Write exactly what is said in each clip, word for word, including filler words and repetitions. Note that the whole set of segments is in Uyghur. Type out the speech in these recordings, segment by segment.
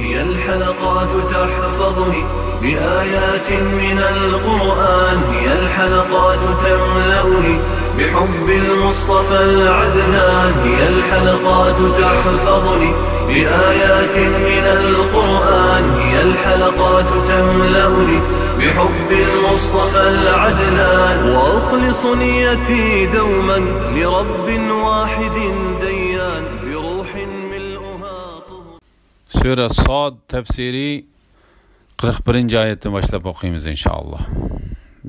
هي الحلقات تحفظني بآيات من القرآن، هي الحلقات تملأني بحب المصطفى العدنان، هي الحلقات تحفظني بآيات من القرآن، هي الحلقات تملأني بحب المصطفى العدنان، وأخلص نيتي دوما لرب واحد ديان، بروح ملؤها طهر. سۈرە ساد تەپسىرى قىرىق بىرىنچى ئايەتتىن باشلاپ ئوقۇيمىز، ئىنشائاللا.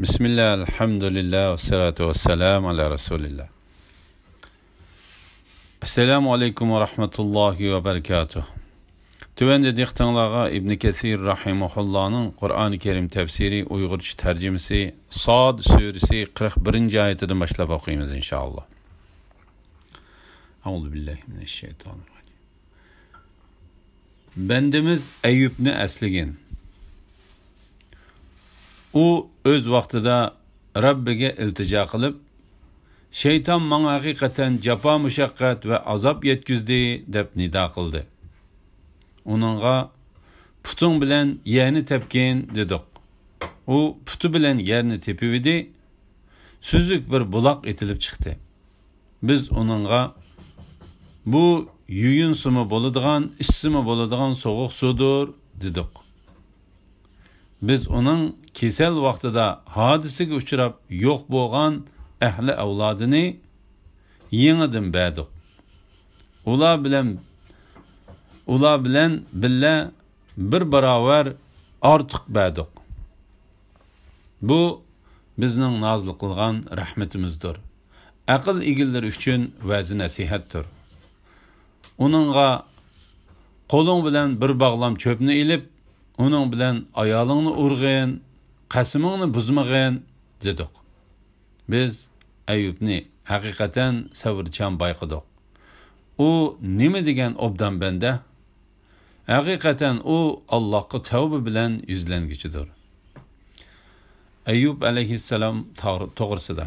بىسمىللا، ئەلھەمدۇلىللا، ۋەسسالاتۇ ۋەسسالامۇ ئالا رەسۇلىللا. ئەسسالامۇ ئەلەيكۇم ۋە رەھمەتۇللاھى ۋە بەرىكاتۇھ. تۆۋەندە دىققىتىڭلارغا ئىبنى كەسىر رەھىمەھۇللانىڭ قۇرئانى كەرىم تەپسىرى ئۇيغۇرچە تەرجىمىسى ساد سۈرىسى قىرىق بىرىنچى ئايىتىدىن باشلاپ ئوقۇيمىز، ئىنشائاللا. ئەئۇزۇ بىللاھى مىنەششەيتانىررەجىم. بەندىمىز ئەييۇبنى ئەسلىگىن. ئۇ ئۆز ۋاقتىدا رەببىگە ئىلتىجا قىلىپ، «شەيتان ماڭا ھەقىقەتەن جاپا-مۇشەققەت ۋە ئازاب يەتكۈزدى» دەپ نىدا قىلدى. ئۇنىڭغا، «پۇتۇڭ بىلەن يەرنى تەپكىن» دېدۇق. ئۇ پۇتى بىلەن يەرنى تېپىۋىدى، سۈزۈك بىر بۇلاق ئېتىلىپ چىقتى. بىز ئۇنىڭغا، «بۇ يۇيۇنسىمۇ بولىدىغان، ئىچسىمۇ بولىدىغان سوغۇق سۇدۇر» دېدۇق. بىز ئۇنىڭ كېسەل ۋاقتىدا ھادىسىگە ئۇچراپ يوق بولغان ئەھلى ئەۋلادىنى يېڭىدىن بەردۇق. ئۇلار بىلەن، ئۇلار بىلەن بىللە بىر باراۋەر ئارتۇق بەردۇق. بۇ بىزنىڭ نازىل قىلغان رەھمىتىمىزدۇر. ئەقىل ئىگىلىرى ئۈچۈن ۋەز-نەسىھەتتۇر. ئۇنىڭغا، «قولۇڭ بىلەن بىر باغلام چۆپنى ئېلىپ، ئۇنىڭ بىلەن ئايالىڭنى ئۇرغىن، قەسىمىڭنى بۇزمىغىن» دېدۇق. بىز ئەييۇبنى ھەقىقەتەن سەۋرچان بايقىدۇق. ئۇ نېمە دېگەن ئوبدان بەندە! ھەقىقەتەن ئۇ ئاللاھقا تەۋبە بىلەن يۈزلەنگۈچىدۇر. ئەييۇب ئەلەيھىسسالام تاغ-، توغرىسىدا.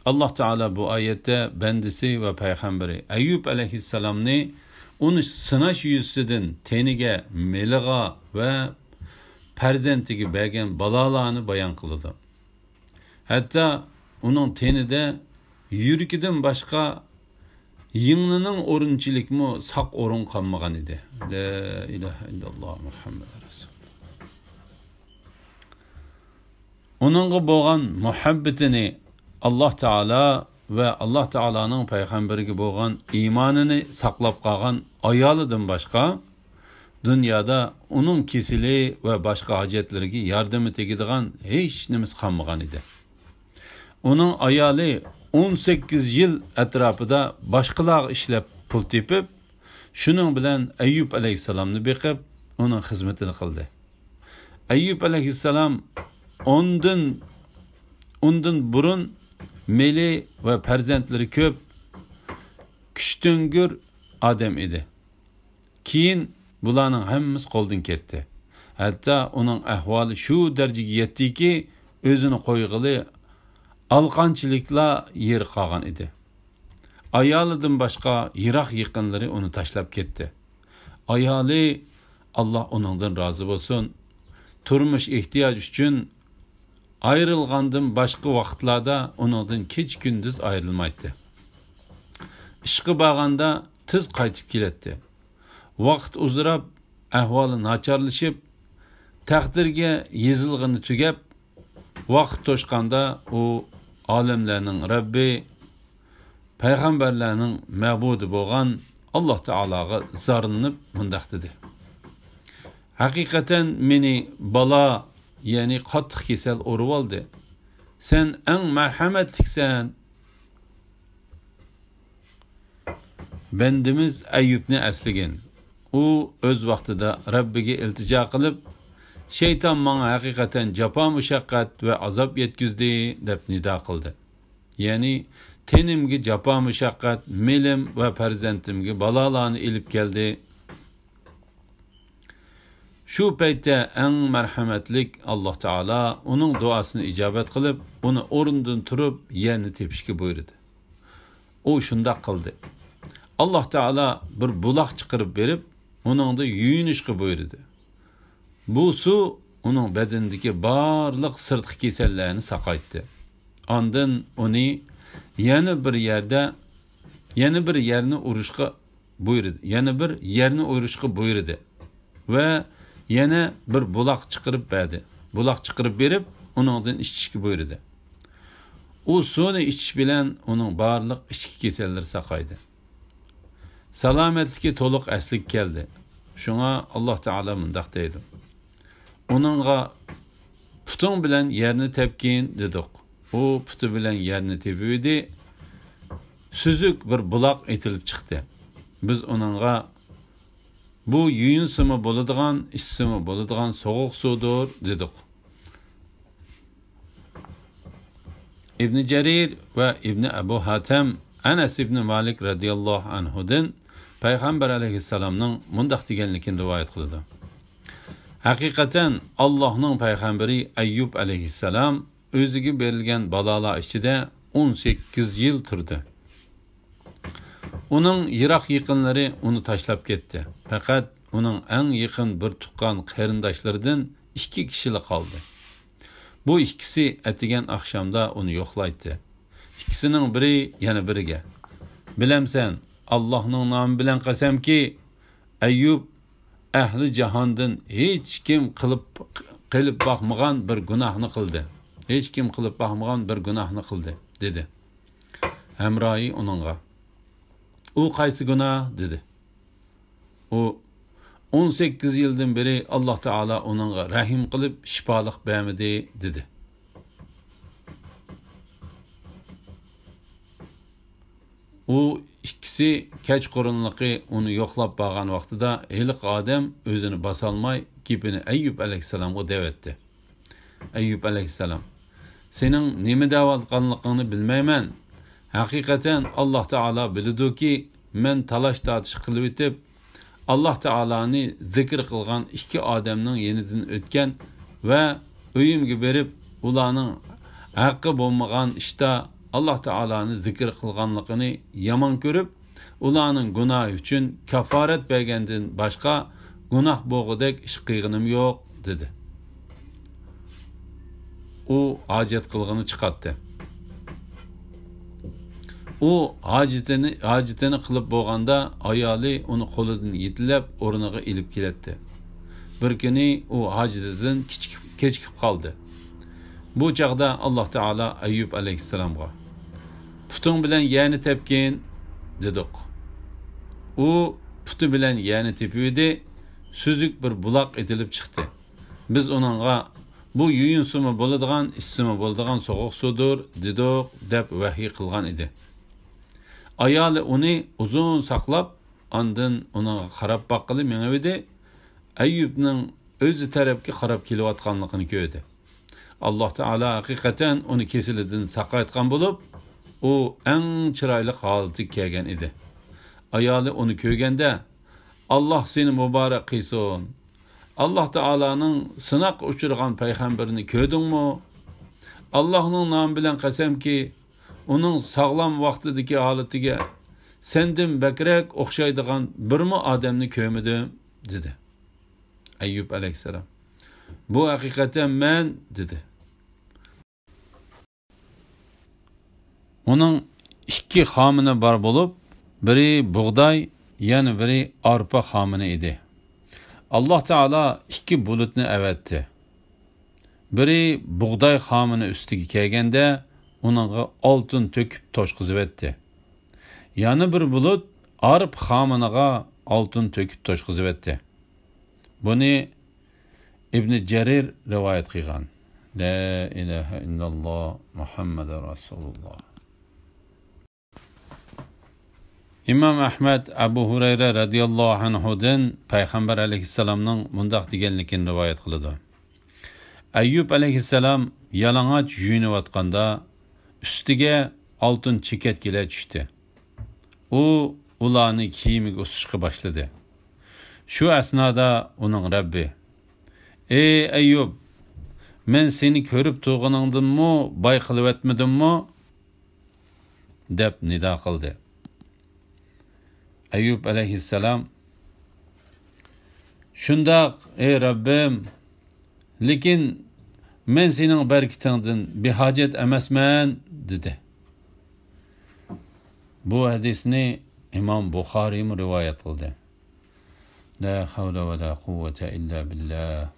ئاللاھ تائالا بۇ ئايەتتە بەندىسى ۋە پەيغەمبىرى ئەييۇب ئەلەيھىسسالامنى ئۇنى سىناش يۈزىسىدىن تېنىگە، مېلىغا ۋە پەرزەنتىگە بەرگەن بالالارنى بايان قىلىدۇ. ھەتتا ئۇنىڭ تېنىدە يۈرىكىدىن باشقا يىڭنىنىڭ ئورنىچىلىكمۇ ساق ئورۇن قالمىغان ئىدى. لا ئىلاھە ئىللاللاھ مۇھەممەد رەسۇل. ئۇنىڭغا بولغان مۇھەببىتىنى، ئاللاھ تائالا ۋە ئاللاھ تائالانىڭ پەيغەمبىرىگە بولغان ئىمانىنى ساقلاپ قالغان ئايالىدىن باشقا، دۇنيادا ئۇنىڭ كېسىلى ۋە باشقا ھاجەتلىرىگە ياردىمى تېگىدىغان ھېچ نېمىسى قالمىغان ئىدى. ئۇنىڭ ئايالى ئون سەككىز يىل ئەتراپىدا باشقىلارغا ئىشلەپ پۇل تېپىپ، شۇنىڭ بىلەن ئەييۇب ئەلەيھىسسالامنى بېقىپ، ئۇنىڭ خىزمىتىنى قىلدى. ئەييۇب ئەلەيھىسسالام ئۇندىن، ئۇندىن بۇرۇن مېلى ۋە پەرزەنتلىرى كۆپ، كۈچتۈڭگۈر ئادەم ئىدى. كېيىن بۇلارنىڭ ھەممىسى قولدىن كەتتى. ھەتتا ئۇنىڭ ئەھۋالى شۇ دەرىجىگە يەتتىكى، ئۆزىنى قويغىلى ئالىقانچىلىكلا يېرى قالغان ئىدى. ئايالىدىن باشقا يىراق يېقىنلىرى ئۇنى تاشلاپ كەتتى. ئايالى، ئاللاھ ئۇنىڭدىن رازى بولسۇن، تۇرمۇش ئېھتىياجى ئۈچۈن ئايرىلغاندىن باشقا ۋاقىتلاردا ئۇنىڭدىن كېچە-كۈندۈز ئايرىلمايتتى. ئىشقا بارغاندا تېز قايتىپ كېلەتتى. ۋاقىت ئۇزىراپ، ئەھۋالى ناچارلىشىپ، تەقدىرگە يېزىلغىنى تۈگەپ، ۋاقىت توشقاندا ئۇ ئالەملەرنىڭ رەببى، پەيغەمبەرلەرنىڭ مەبۇدى بولغان ئاللاھ تائالاغا زارلىنىپ مۇنداق دېدى: «ھەقىقەتەن مېنى بالا، يەنى قاتتىق كېسەل ئۇرۇۋالدى. سەن ئەڭ مەرھەمەتلىكسەن.» بەندىمىز ئەييۇبنى ئەسلىگىن. ئۇ ئۆز ۋاقتىدا رەببىگە ئىلتىجا قىلىپ، «شەيتان ماڭا ھەقىقەتەن جاپا-مۇشەققەت ۋە ئازاب يەتكۈزدى» دەپ نىدا قىلدى. يەنى، «تېنىمگە جاپا-مۇشەققەت، مېلىم ۋە پەرزەنتىمگە بالالارنى ئېلىپ كەلدى.» شۇ پەيتتە ئەڭ مەرھەمەتلىك ئاللاھ تائالا ئۇنىڭ دۇئاسىنى ئىجابەت قىلىپ، ئۇنى ئورنىدىن تۇرۇپ يەرنى تېپىشكە بۇيرۇدى. ئۇ شۇنداق قىلدى. ئاللاھ تائالا بىر بۇلاق چىقىرىپ بېرىپ، ئۇنىڭدا يۇيۇنۇشقا بۇيرۇدى. بۇ سۇ ئۇنىڭ بەدىنىدىكى بارلىق سىرتقى كېسەللەرنى ساقايتتى. ئاندىن ئۇنى يەنە بىر يەردە، يەنە بىر يەرنى ئۇرۇشقا بۇيرۇدى. يەنە بىر يەرنى ئۇرۇشقا بۇيرۇدى ۋە يەنە بىر بۇلاق چىقىرىپ بەردى. بۇلاق چىقىرىپ بېرىپ، ئۇنىڭدىن ئىچىشكە بۇيرۇدى. ئۇ سۇنى ئىچىش بىلەن ئۇنىڭ بارلىق ئىچكى كېسەللىرى ساقايدى. سالامەتلىكى تولۇق ئەسلىگە كەلدى. شۇڭا ئاللاھ تائالا مۇنداق دەيدۇ: «ئۇنىڭغا پۇتۇڭ بىلەن يەرنى تەپكىن» دېدۇق. ئۇ پۇتى بىلەن يەرنى تېپىۋىدى. سۈزۈك بىر بۇلاق ئېتىلىپ چىقتى. بىز ئۇنىڭغا: «بۇ يۇيۇنسىمۇ بولىدىغان، ئىچسىمۇ بولىدىغان سوغۇق سۇدۇر» دېدۇق. ئىبنى جەرىر ۋە ئىبنى ئەبۇ ھاتەم ئەنەس ئىبنى مالىك رەزىياللاھۇ ئەنھۇدىن پەيغەمبەر ئەلەيھىسسالامنىڭ مۇنداق دېگەنلىكىنى رىۋايەت قىلىدۇ: «ھەقىقەتەن، ئاللاھنىڭ پەيغەمبىرى ئەييۇب ئەلەيھىسسالام ئۆزىگە بېرىلگەن بالالار ئىچىدە ئون سەككىز يىل تۇردى. ئۇنىڭ يىراق يېقىنلىرى ئۇنى تاشلاپ كەتتى. پەقەت ئۇنىڭ ئەڭ يېقىن بىر تۇغقان قېرىنداشلىرىدىن ئىككى كىشىلا قالدى. بۇ ئىككىسى ئەتىگەن ئاخشامدا ئۇنى يوقلايتتى. ئىككىسىنىڭ بىرى يەنە بىرىگە: بىلەمسەن، ئاللاھنىڭ نامى بىلەن قەسەمكى، ئەييۇب ئەھلى جاھاندىن ھېچكىم قىلىپ، قىلىپ باقمىغان بىر گۇناھنى قىلدى. ھېچكىم قىلىپ باقمىغان بىر گۇناھنى قىلدى» دېدى. ھەمراھى ئۇنىڭغا: «ئۇ قايسى گۇناھ؟» دېدى. ئۇ: «ئون سەككىز يىلدىن بېرى ئاللاھ تائالا ئۇنىڭغا رەھىم قىلىپ شىپالىق بەرمىدى» دېدى. ئۇ ئىككىسى كەچقۇرۇنلۇقى ئۇنى يوقلاپ بارغان ۋاقتىدا ھېلىقى ئادەم ئۆزىنى باسالماي گېپىنى ئەييۇب ئەلەيھىسسالامغا دەۋەتتى. ئەييۇب ئەلەيھىسسالام: «سېنىڭ نېمە دەۋاتقانلىقىڭنى بىلمەيمەن. ھەقىقەتەن ئاللاھ تائالا بىلىدۇكى، مەن تالاش-تارتىش قىلىۋېتىپ، ئاللاھ تائالانى زىكىر قىلغان ئىككى ئادەمنىڭ يېنىدىن ئۆتكەن ۋە ئۆيۈمگە بېرىپ، ئۇلارنىڭ ھەققى بولمىغان ئىشتا ئاللاھ تائالانى زىكىر قىلغانلىقىنى يامان كۆرۈپ، ئۇلارنىڭ گۇناھى ئۈچۈن كافارەت بەرگەندىن باشقا گۇناھ بولغۇدەك ئىش قىلغىنىم يوق» دېدى. ئۇ ھاجەت قىلغىنى چىقاتتى. ئۇ ھاجىتىنى، ھاجىتىنى قىلىپ بولغاندا، ئايالى ئۇنى قولىدىن يېتىلەپ، ئورنىغا ئېلىپ كېلەتتى. بىر كۈنى ئۇ ھاجىتىدىن كېچىكىپ، كېچىكىپ قالدى. بۇ چاغدا ئاللاھ تائالا ئەييۇب ئەلەيھىسسالامغا: «پۇتۇڭ بىلەن يەرنى تەپكىن» دېدۇق. ئۇ پۇتى بىلەن يەرنى تېپىۋىدى، سۈزۈك بىر بۇلاق ئېتىلىپ چىقتى. بىز ئۇنىڭغا: «بۇ يۇيۇنسىمۇ بولىدىغان، ئىچسىمۇ بولىدىغان سوغۇق سۇدۇر» دېدۇق، دەپ ۋەھىي قىلغان ئىدى. ئايالى ئۇنى ئۇزۇن ساقلاپ، ئاندىن ئۇنىڭغا قاراپ باققىلى مېڭىۋىدى. ئەييۇبنىڭ ئۆزى تەرەپكە قاراپ كېلىۋاتقانلىقىنى كۆردى. ئاللاھ تائالا ھەقىقەتەن ئۇنى كېسىلىدىن ساقايتقان بولۇپ، ئۇ ئەڭ چىرايلىق ھالىتىگە كەلگەن ئىدى. ئايالى ئۇنى كۆرگەندە: «ئاللاھ سېنى مۇبارەك قىلسۇن! ئاللاھ تائالانىڭ سىناققا ئۇچرىغان پەيغەمبىرىنى كۆردۈڭمۇ؟ ئاللاھنىڭ نامى بىلەن قەسەمكى، ئۇنىڭ ساغلام ۋاقتىدىكى ھالىتىگە سەندىن بەكرەك ئوخشايدىغان بىرمۇ ئادەمنى كۆرمىدىم» دېدى. ئەييۇب ئەلەيھىسسالام: «بۇ ھەقىقەتەن مەن» دېدى. ئۇنىڭ ئىككى خامىنى بار بولۇپ، بىرى بۇغداي، يەنە بىرى ئارپا خامىنى ئىدى. ئاللاھ تائالا ئىككى بۇلۇتنى ئەۋەتتى. بىرى بۇغداي خامىنى ئۈستىگە كەلگەندە، ئۇنىڭغا ئالتۇن تۆكۈپ توشقۇزۇۋەتتى. يەنە بىر بۇلۇت ئارپا خامىنىغا ئالتۇن تۆكۈپ توشقۇزۇۋەتتى. بۇنى ئىبنى جەرىر رىۋايەت قىلغان. لا ئىلاھە ئىللاللاھ، مۇھەممەدۇر رەسۇلۇللاھ. ئىمام ئەھمەد ئەبۇ ھۇرەيرە رەزىياللاھۇ ئەنھۇدىن پەيغەمبەر ئەلەيھىسسالامنىڭ مۇنداق دېگەنلىكىنى رىۋايەت قىلىدۇ: ئەييۇب ئەلەيھىسسالام يالىڭاچ يۇيۇنۇۋاتقاندا، ئۈستىگە ئالتۇن چېكەتكىلەر چۈشتى. ئۇ ئۇلارنى كىيىمىگە ئۇسۇشقا باشلىدى. شۇ ئەسنادا ئۇنىڭ رەببى: «ئەي ئەييۇب، مەن سېنى كۆرۈپ تۇرغىنىڭدىنمۇ باي قىلىۋەتمىدىممۇ؟» دەپ نىدا قىلدى. ئەييۇب ئەلەيھىسسالام: شۇنداق، ئەي رەببىم، لېكىن مەن سېنىڭ بەرىكىتىڭدىن بىھاجەت ئەمەسمەن، دېدى. بۇ ھەدىسنى ئىمام بۇخارىيمۇ رىۋايەت قىلدى. لا حول ولا قوة إلا بالله.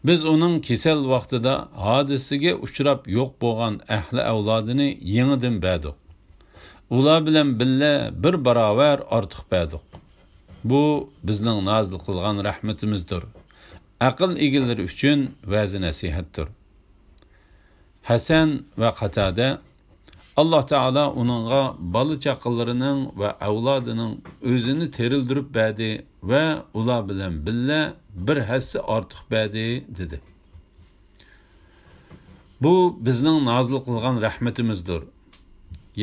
بىز ئۇنىڭ كېسەل ۋاقتىدا ھادىسىگە ئۇچراپ يوق بولغان ئەھلى ئەۋلادىنى يېڭىدىن بەردۇق. ئۇلار بىلەن بىللە بىر باراۋەر ئارتۇق بەردۇق. بۇ بىزنىڭ نازىل قىلغان رەھمىتىمىزدۇر. ئەقىل ئىگىلىرى ئۈچۈن ۋەزى نەسىھەتتۇر. ھەسەن ۋە قاتادە، ئاللا تائالا ئۇنىڭغا بالا-چاقىلىرىنىڭ ۋە ئەۋلادىنىڭ ئۆزىنى تىرىلدۈرۈپ بەردى ۋە ئۇلار بىلەن بىللە بىر ھەسسە ئارتۇق بەردى، دېدى. بۇ بىزنىڭ نازىل قىلغان رەھمىتىمىزدۇر.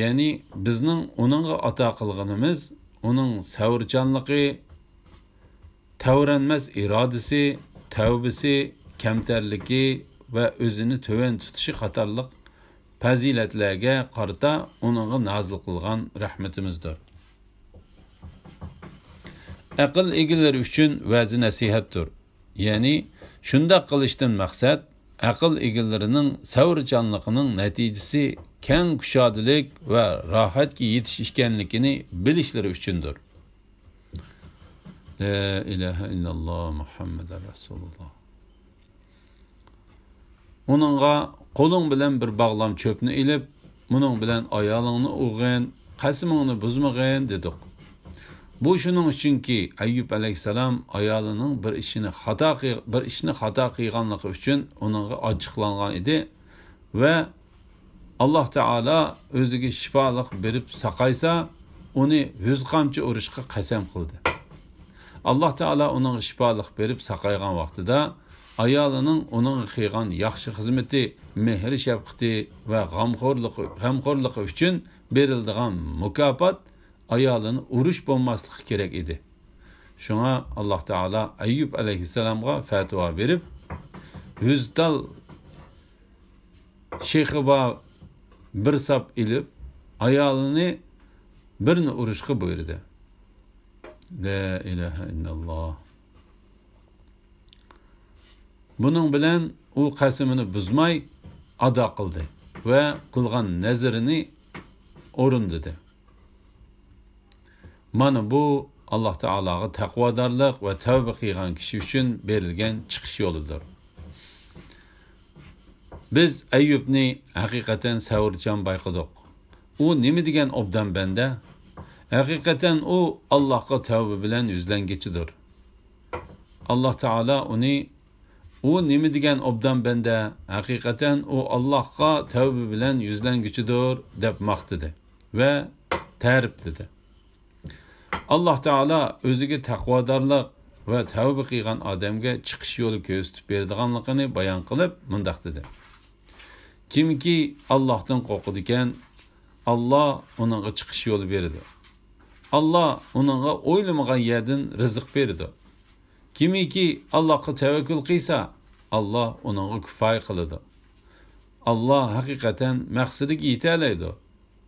يەنى بىزنىڭ ئۇنىڭغا ئاتا قىلغىنىمىز ئۇنىڭ سەۋرچانلىقى، تەۋرەنمەس ئىرادىسى، تەۋبىسى، كەمتەرلىكى ۋە ئۆزىنى تۆۋەن تۇتۇشى قاتارلىق پەزىلەتلەرگە قارىتا ئۇنىڭغا نازىل قىلغان رەھمىتىمىزدۇر. ئەقىل ئىگىلىرى ئۈچۈن ۋەزى نەسىھەتتۇر. يەنى شۇنداق قىلىشتىن مەقسەت ئەقىل ئىگىلىرىنىڭ سەۋرچانلىقىنىڭ نەتىجىسى كەڭ كۇشادىلىك ۋە راھەتكە يېتىش ئىكەنلىكىنى بىلىشلىرى ئۈچۈندۇر. لا ئىلاھە ئىللاللا مۇھەممەدۇر رەسۇلۇللا. ئۇنىڭغا قولۇڭ بىلەن بىر باغلام چۆپنى ئېلىپ، بۇنىڭ بىلەن ئايالىڭنى ئوغۇن، قەسىمىڭنى بۇزمىغىن دېدۇق. بۇ شۇنىڭ ئۈچۈنكى، ئەييۇب ئەلەيھىسسالام ئايالىنىڭ بىر ئىشىنى خاتا قىل-، بىر ئىشنى خاتا قىلغانلىقى ئۈچۈن ئۇنىڭغا ئاچچىقلانغان ئىدى ۋە ئاللا تائالا ئۆزىگە شىپالىق بېرىپ ساقايسا، ئۇنى يۈز قامچا ئۇرۇشقا قەسەم قىلدى. ئاللا تائالا ئۇنىڭغا شىپالىق بېرىپ ساقايغان ۋاقتىدا، ئايالىنىڭ ئۇنىڭغا قىلغان ياخشى خىزمىتى، مېھرى-شەپقىتى ۋە غەمخورلۇقى، غەمخورلۇقى ئۈچۈن بېرىلىدىغان مۇكاپات ئايالىنى ئۇرۇش بولماسلىقى كېرەك ئىدى. شۇڭا ئاللا تائالا ئەييۇب ئەلەيھىسسالامغا پەتىۋا بېرىپ، يۈز تال شېخى بار بىر ساپ ئېلىپ، ئايالىنى بىرنى ئۇرۇشقا بۇيرۇدى. لا ئىلاھە ئىللاللا. بۇنىڭ بىلەن ئۇ قەسىمىنى بۇزماي ئادا قىلدى ۋە قىلغان نەزىرىنى ئورۇندىدى. مانا بۇ ئاللا تائالاغا تەقۋادارلىق ۋە تەۋبە قىلغان كىشى ئۈچۈن بېرىلگەن چىقىش يولىدۇر. بىز ئەييۇبنى ھەقىقەتەن سەۋرچان بايقىدۇق. ئۇ نېمە دېگەن ئوبدان بەندە؟ ھەقىقەتەن ئۇ ئاللاھقا تەۋبە بىلەن يۈزلەنگۈچىدۇر. ئاللا تائالا ئۇنى، ئۇ نېمە دېگەن ئوبدان بەندە؟ ھەقىقەتەن ئۇ ئاللاھقا تەۋبە بىلەن يۈزلەنگۈچىدۇر، دەپ ماختىدى ۋە تەرىپلىدى. ئاللا تائالا ئۆزىگە تەقۋادارلىق ۋە تەۋبە قىلغان ئادەمگە چىقىش يولى كۆرسىتىپ بېرىدىغانلىقىنى بايان قىلىپ، مۇنداق دېدى: كىمكى ئاللاھتىن قورقىدىكەن، ئاللا ئۇنىڭغا چىقىش يولى بېرىدۇ. ئاللا ئۇنىڭغا ئويلىمىغان يەردىن رىزىق بېرىدۇ. كىمكى ئاللاھقا تەۋەككۈل قىلسا، ئاللا ئۇنىڭغا كۇپايە قىلىدۇ. ئاللا ھەقىقەتەن مەقسىتىگە يېتەلەيدۇ.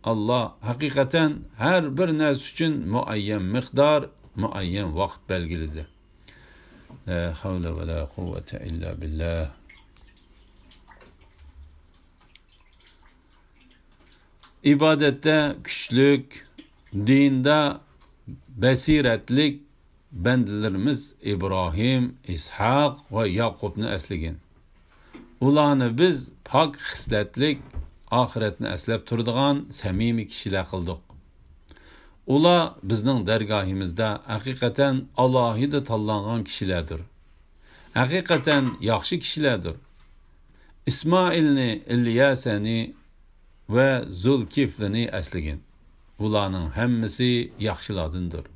ئاللا ھەقىقەتەن ھەر بىر نەرسە ئۈچۈن مۇئەييەن مىقدار، مۇئەييەن ۋاقىت بەلگىلىدى. لا ھەۋلە ۋە لا قۇۋۋەتە ئىللا بىللا. ئىبادەتتە كۈچلۈك، دىندا بەسىرەتلىك بەندىلىرىمىز ئىبراھىم، ئىسھاق ۋە ياقۇپنى ئەسلىگىن. ئۇلارنى بىز پاك خىسلەتلىك، ئاخىرەتنى ئەسلەپ تۇرىدىغان سەمىمىي كىشىلەر قىلدۇق. ئۇلار بىزنىڭ دەرگاھىمىزدا ھەقىقەتەن ئالاھىدە تاللانغان كىشىلەردۇر. ھەقىقەتەن ياخشى كىشىلەردۇر. ئىسمائىلنى، ئىلياسەنى ۋە زۇلكىفلىنى ئەسلىگىن. ئۇلارنىڭ ھەممىسى ياخشىلاردىندۇر.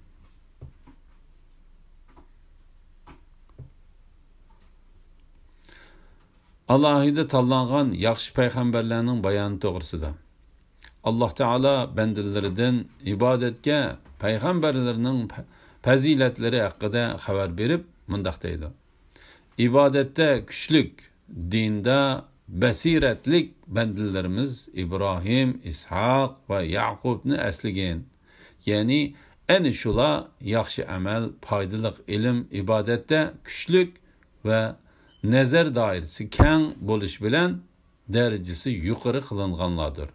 ئالاھىدە تاللانغان ياخشى پەيغەمبەرلەرنىڭ بايانى توغرىسىدا. ئاللا تائالا بەندىلىرىدىن ئىبادەتكە پەيغەمبەرلىرىنىڭ پە-، پەزىلەتلىرى ھەققىدە خەۋەر بېرىپ مۇنداق دەيدۇ: ئىبادەتتە كۈچلۈك، دىندا بەسىرەتلىك بەندىلىرىمىز ئىبراھىم، ئىسھاق ۋە يەقۇبنى ئەسلىگىن. يەنى ئەنە شۇلار ياخشى ئەمەل، پايدىلىق ئىلىم، ئىبادەتتە كۈچلۈك ۋە نەزەر دائىرىسى كەڭ بولۇش بىلەن دەرىجىسى يۇقىرى قىلىنغانلاردۇر.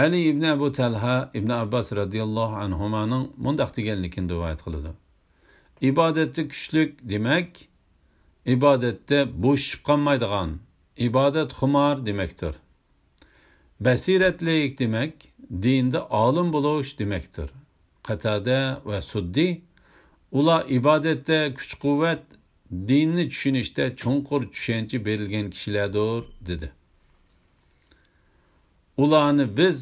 ئەلى ئىبن ئەبۇ تەلھە ئىبن ئابباس رەزىياللاھۇ ئەنھۇمانىڭ مۇنداق دېگەنلىكىنى رىۋايەت قىلىدۇ: ئىبادەتتە كۈچلۈك دېمەك، ئىبادەتتە بوشىشىپ قالمايدىغان، ئىبادەتخۇمار دېمەكتۇر. بەسىرەتلىك دېمەك، دىندا ئالىم بولۇش دېمەكتۇر. قەتادە ۋە سۇددى، ئۇلار ئىبادەتتە كۈچ-قۇۋۋەت، دىننى چۈشىنىشتە چوڭقۇر چۈشەنچە بېرىلگەن كىشىلەردۇر، دېدى. ئۇلارنى بىز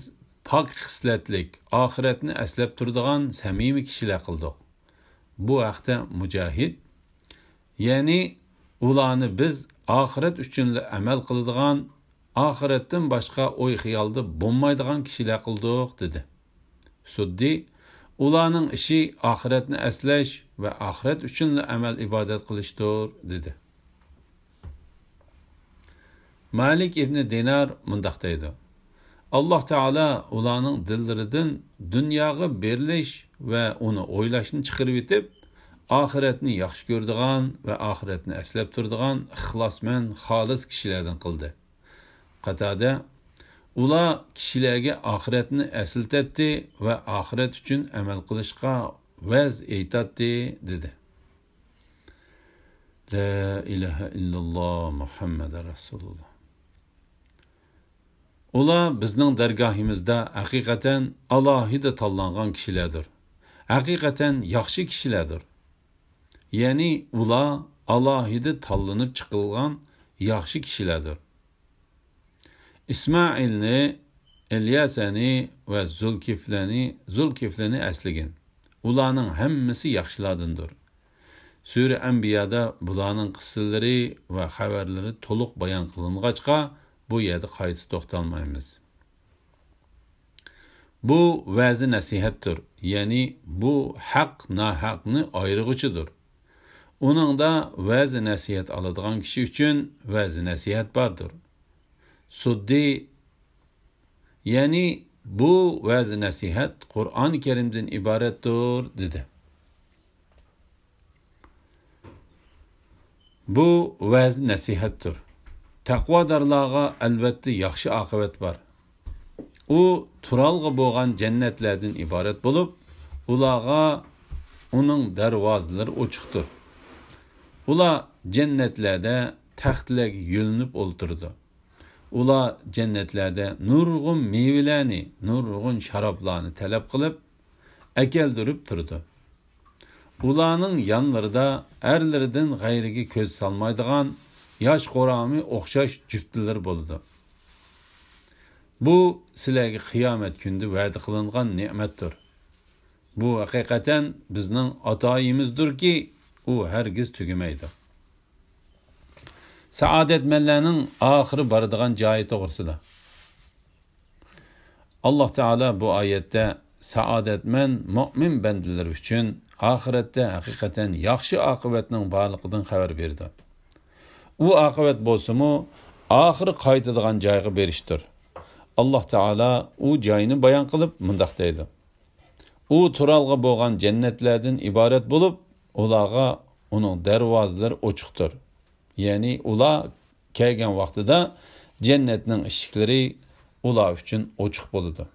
پاك خىسلەتلىك، ئاخىرەتنى ئەسلەپ تۇرىدىغان سەمىمىي كىشىلەر قىلدۇق. بۇ ھەقتە مۇجاھىد، يەنى ئۇلارنى بىز ئاخىرەت ئۈچۈنلا ئەمەل قىلىدىغان، ئاخىرەتتىن باشقا ئوي-خىيالدا بولمايدىغان كىشىلەر قىلدۇق، دېدى. سۇددى، ئۇلارنىڭ ئىشى ئاخىرەتنى ئەسلەش ۋە ئاخىرەت ئۈچۈنلا ئەمەل-ئىبادەت قىلىشتۇر، دېدى. مالىك ئىبنى دىنار مۇنداق دەيدۇ: ئاللاھ تائالا ئۇلارنىڭ دىللىرىدىن دۇنياغا بېرىلىش ۋە ئۇنى ئويلاشنى چىقىرىۋېتىپ، ئاخىرەتنى ياخشى كۆرىدىغان ۋە ئاخىرەتنى ئەسلەپ تۇرىدىغان ئىخلاسمەن، خالىس كىشىلەردىن قىلدى. قاتادە، ئۇلار كىشىلەرگە ئاخىرەتنى ئەسلىتەتتى ۋە ئاخىرەت ئۈچۈن ئەمەل قىلىشقا ۋەز ئېيتاتتى، دېدى. لا ئىلاھە ئىللاللا مۇھەممەدۇر رەسۇلۇللا. ئۇلار بىزنىڭ دەرگاھىمىزدا ھەقىقەتەن ئالاھىدە تاللانغان كىشىلەردۇر. ھەقىقەتەن ياخشى كىشىلەردۇر. يەنى ئۇلار ئالاھىدە تاللىنىپ چىقىلغان ياخشى كىشىلەردۇر. ئىسمائىلنى، ئىلياسەنى ۋە زۇلكىفلەنى، زۇلكىفلىنى ئەسلىگىن. ئۇلارنىڭ ھەممىسى ياخشىلاردىندۇر. سۈرە ئەنبىيادا بۇلارنىڭ قىسسىلىرى ۋە خەۋەرلىرى تولۇق بايان قىلىنغاچقا، بۇ يەردە قايتا توختالمايمىز. بۇ ۋەزى نەسىھەتتۇر، يەنى بۇ ھەق ناھەقنى ئايرىغۇچىدۇر. ئۇنىڭدا ۋەزى نەسىھەت ئالىدىغان كىشى ئۈچۈن ۋەزى نەسىھەت باردۇر. سۇددى، يەنى بۇ ۋەزى نەسىھەت قۇرئان كەرىمدىن ئىبارەتتۇر، دېدى. بۇ ۋەز نەسىھەتتۇر. تەقۋادارلارغا ئەلۋەتتە ياخشى ئاقىۋەت بار. ئۇ تۇرالغۇ بولغان جەننەتلەردىن ئىبارەت بولۇپ، ئۇلارغا ئۇنىڭ دەرۋازىلىرى ئوچۇقتۇر. ئۇلار جەننەتلەردە تەختلەرگە يۆلىنىپ ئولتۇرىدۇ. ئۇلار جەننەتلەردە نۇرغۇن مېۋىلەرنى، نۇرغۇن شارابلارنى تەلەپ قىلىپ، ئەكەلدۈرۈپ تۇرىدۇ. ئۇلارنىڭ يانلىرىدا ئەرلىرىدىن غەيرىگە كۆز سالمايدىغان ياش غۇلامى ئوخشاش جۈپتىلىرى بولىدۇ. بۇ سىلەرگە قىيامەت كۈنىدە ۋەدە قىلىنغان نېمەتتۇر. بۇ ھەقىقەتەن بىزنىڭ ئاتايىمىزدۇركى، ئۇ ھەرگىز تۈگىمەيدۇ. سائادەتمەنلەرنىڭ ئاخىرى بارىدىغان جايى توغرىسىدا. ئاللاھ تائالا بۇ ئايەتتە سائادەتمەن مۆمىن بەندىلىرى ئۈچۈن ئاخىرەتتە ھەقىقەتەن ياخشى ئاقىۋەتنىڭ بارلىقىدىن خەۋەر بېرىدۇ. ئۇ ئاقىۋەت بولسىمۇ ئاخىرى قايتىدىغان جايغا بېرىشتۇر. ئاللاھ تائالا ئۇ جاينى بايان قىلىپ مۇنداق دەيدۇ: ئۇ تۇرالغۇ بولغان جەننەتلەردىن ئىبارەت بولۇپ، ئۇلارغا ئۇنىڭ دەرۋازىلىرى ئوچۇقتۇر. يەنى ئۇلار كەلگەن ۋاقتىدا جەننەتنىڭ ئىشىكلىرى ئۇلار ئۈچۈن ئوچۇق بولىدۇ.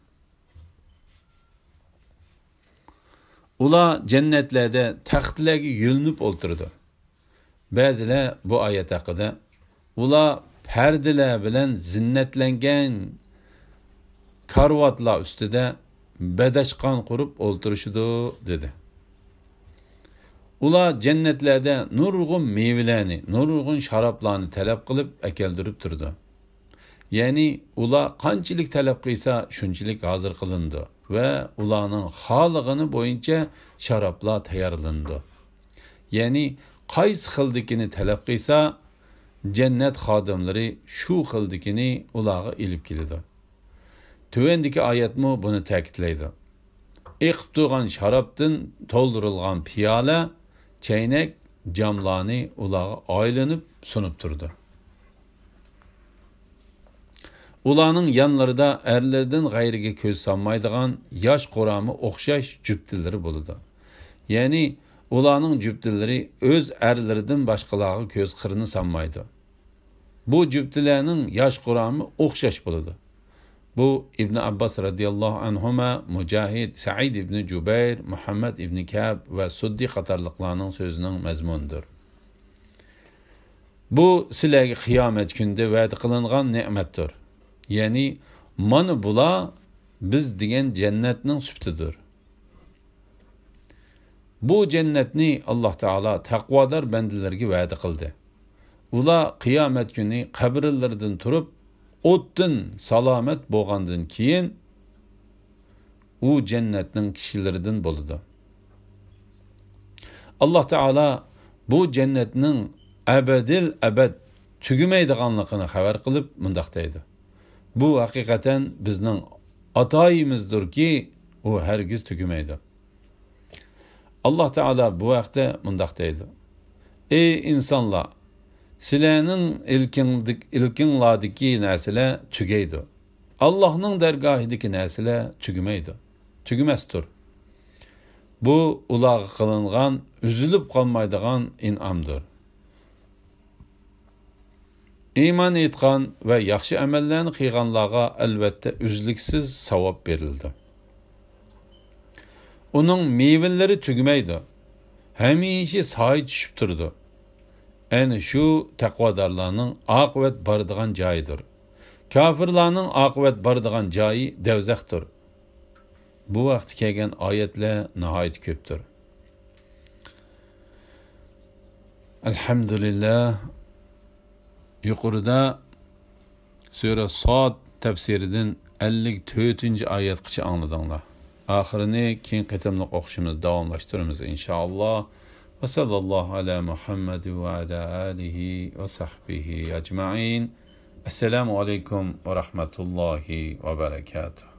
ئۇلار جەننەتلەردە تەختلەرگە يۆلىنىپ ئولتۇرىدۇ. بەزىلەر بۇ ئايەت ھەققىدە، ئۇلار پەردىلەر بىلەن زىننەتلەنگەن كارىۋاتلار ئۈستىدە بەدەچقان قۇرۇپ ئولتۇرۇشىدۇ، دېدى. ئۇلار جەننەتلەردە نۇرغۇن مېۋىلەرنى، نۇرغۇن شارابلارنى تەلەپ قىلىپ ئەكەلدۈرۈپ تۇرىدۇ. يەنى ئۇلار قانچىلىك تەلەپ قىلسا، شۇنچىلىك ھازىر قىلىنىدۇ ۋە ئۇلارنىڭ خالىغىنى بويىچە شارابلار تەييارلىنىدۇ. يەنى قايسى خىلدىكىنى تەلەپ قىلسا، جەننەت خادىملىرى شۇ خىلدىكىنى ئۇلارغا ئېلىپ كېلىدۇ. تۆۋەندىكى ئايەتمۇ بۇنى تەكىتلەيدۇ. ئېقىپ تۇرغان شارابتىن تولدۇرۇلغان پىيالە، چەينەك، جاملارنى ئۇلارغا ئايلىنىپ سۇنۇپ تۇرىدۇ. ئۇلارنىڭ يانلىرىدا ئەرلىرىدىن غەيرىگە كۆز سالمايدىغان ياش قۇرامى ئوخشاش جۈپتىلىرى بولىدۇ. يەنى ئۇلارنىڭ جۈپتىلىرى ئۆز ئەرلىرىدىن باشقىلارغا كۆز قىرىنى سالمايدۇ. بۇ جۈپتىلەرنىڭ ياش قۇرامى ئوخشاش بولىدۇ. بۇ ئىبن ئابباس رەزىياللاھۇ ئەنھۇما، مۇجاھىد، سەئىد ئىبن جۇبەير، مۇھەممەد ئىبن كەب ۋە سۇددى قاتارلىقلارنىڭ سۆزىنىڭ مەزمۇنىدۇر. بۇ سىلەرگە قىيامەت كۈنىدە ۋەدە قىلىنغان نېمەتتۇر. يەنى مانا بۇلار بىز دېگەن جەننەتنىڭ سۈپىتىدۇر. بۇ جەننەتنى ئاللاھ تائالا تەقۋادار بەندىلىرىگە ۋەدە قىلدى. ئۇلار قىيامەت كۈنى قەبرىلىرىدىن تۇرۇپ، ئوتتىن سالامەت بولغاندىن كېيىن، ئۇ جەننەتنىڭ كىشىلىرىدىن بولىدۇ. ئاللاھ تائالا بۇ جەننەتنىڭ ئەبەدىل ئەبەد تۈگىمەيدىغانلىقىنى خەۋەر قىلىپ مۇنداق دەيدۇ: بۇ ھەقىقەتەن بىزنىڭ ئاتايىمىزدۇركى، ئۇ ھەرگىز تۈگىمەيدۇ. ئاللاھ تائالا بۇ ھەقتە مۇنداق دەيدۇ: ئەي ئىنسانلار، سىلەرنىڭ ئىلكىڭدىك-، ئىلكىڭلاردىكى نەرسىلەر تۈگەيدۇ. ئاللاھنىڭ دەرگاھىدىكى نەرسىلەر تۈگىمەيدۇ، تۈگىمەستۇر. بۇ ئۇلارغا قىلىنغان ئۈزۈلۈپ قالمايدىغان ئىنئامدۇر. ئىمان ئېيتقان ۋە ياخشى ئەمەللەرنى قىلغانلارغا ئەلۋەتتە ئۈزلۈكسىز ساۋاب بېرىلىدۇ. ئۇنىڭ مېۋىلىرى تۈگىمەيدۇ، ھەمىشە سايە چۈشۈپ تۇرىدۇ. ئەنە شۇ تەقۋادارلارنىڭ ئاقىۋەت بارىدىغان جايىدۇر. كاپىرلارنىڭ ئاقىۋەت بارىدىغان جايى دەۋزەختۇر. بۇ ھەقتە كەلگەن ئايەتلەر ناھايىتى كۆپتۇر. ئەلھەمدۇلىللا، يۇقىرىدا سۈرە ساد تەپسىرىدىن ئەللىك تۆتىنچى ئايەتقىچە ئاڭلىدىڭلار. ئاخىرىنى كېيىن قېتىملىق ئوقۇشىمىز داۋاملاشتۇرىمىز، ئىنشائاللا. ۋە سەللاللاھۇ ئەلە مۇھەممەد ۋە ئەلە ئالىھى ۋە سەھبىھى ئەجمەئىن. ئەسسالامۇ ئەلەيكۇم ۋە رەھمەتۇللاھى ۋە بەرەكاتۇھ.